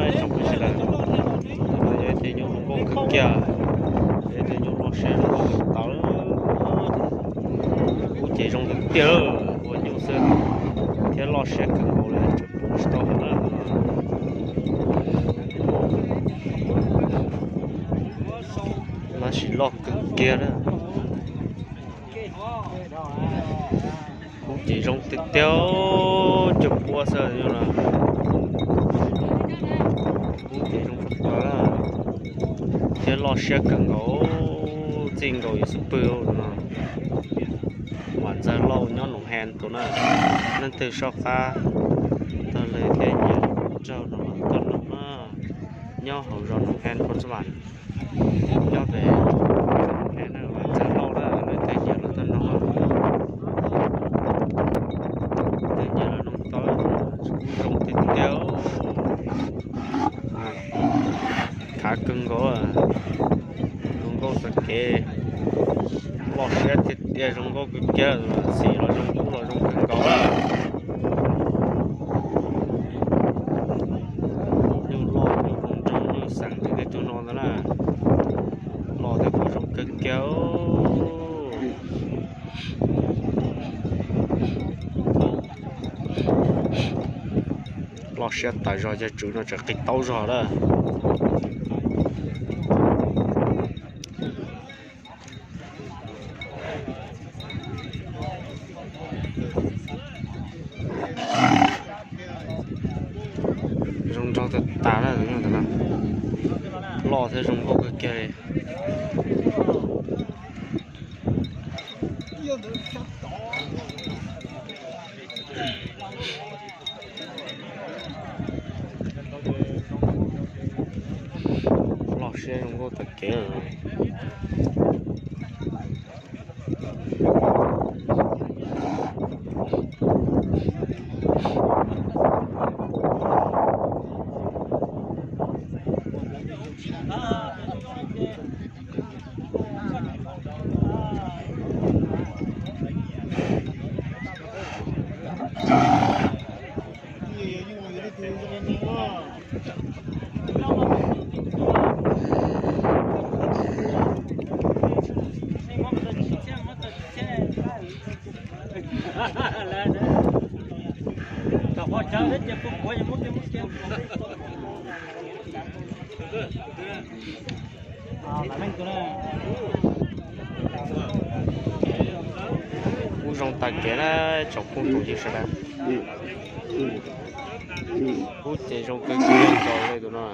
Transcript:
Tsoom phooj ywg sawv daws, yog ib tug nyuj zoo nkauj kawg kiag, yog ib tug nyuj loj siab zoo nkauj kawg tawv. Kuv ces zoo tiag tiag, ua nyuj xwb thiab loj siab kawg nkaus li, tseem pub tsis tau heev na. Tab sis loj kawg kiag na. Kuv ces zoo tiag tiag, cuaj pua xwb no. Kuv ces zoo tiag tiag thiab loj siab kawg nkaus, txij nkaus yus xub pwg no. Vam Ntxawg Lauj nyob Noom He tus na, leej twg soj qab tau li thiab nyiam raug no los tuaj noog na, nyob hauv zos Noom He Phoos Xas Vas. Nyob pem Vam Ntxawg Lauj na, leej twg nyiam los tuaj noog, leej twg nyiam los noog tau, kuv zoo tiag tiag. Khav kawg nkaus, zoo nkauj tag kev, loj siab tiag tiag, zoo nkauj kawg kiag, xim los zoo, kub los zoo kawg nkaus. Nyuj loj nyuj zoo nraug nyuj xeem ces tej tug no ntag na, loj thiab kuj zoo kawg kiag. Loj siab tas zog, yog tswv no tseem qis taub zog lawm. Zoo nraug tag tas na, loj thiab zoo nkauj kawg kiag li. Loj siab zoo nkauj tag kev. Kuj zoo tag kev na, tsoom phooj tsoom ywg sawv daws. Kuv ces zoo kawg kiag nkaus li tus no.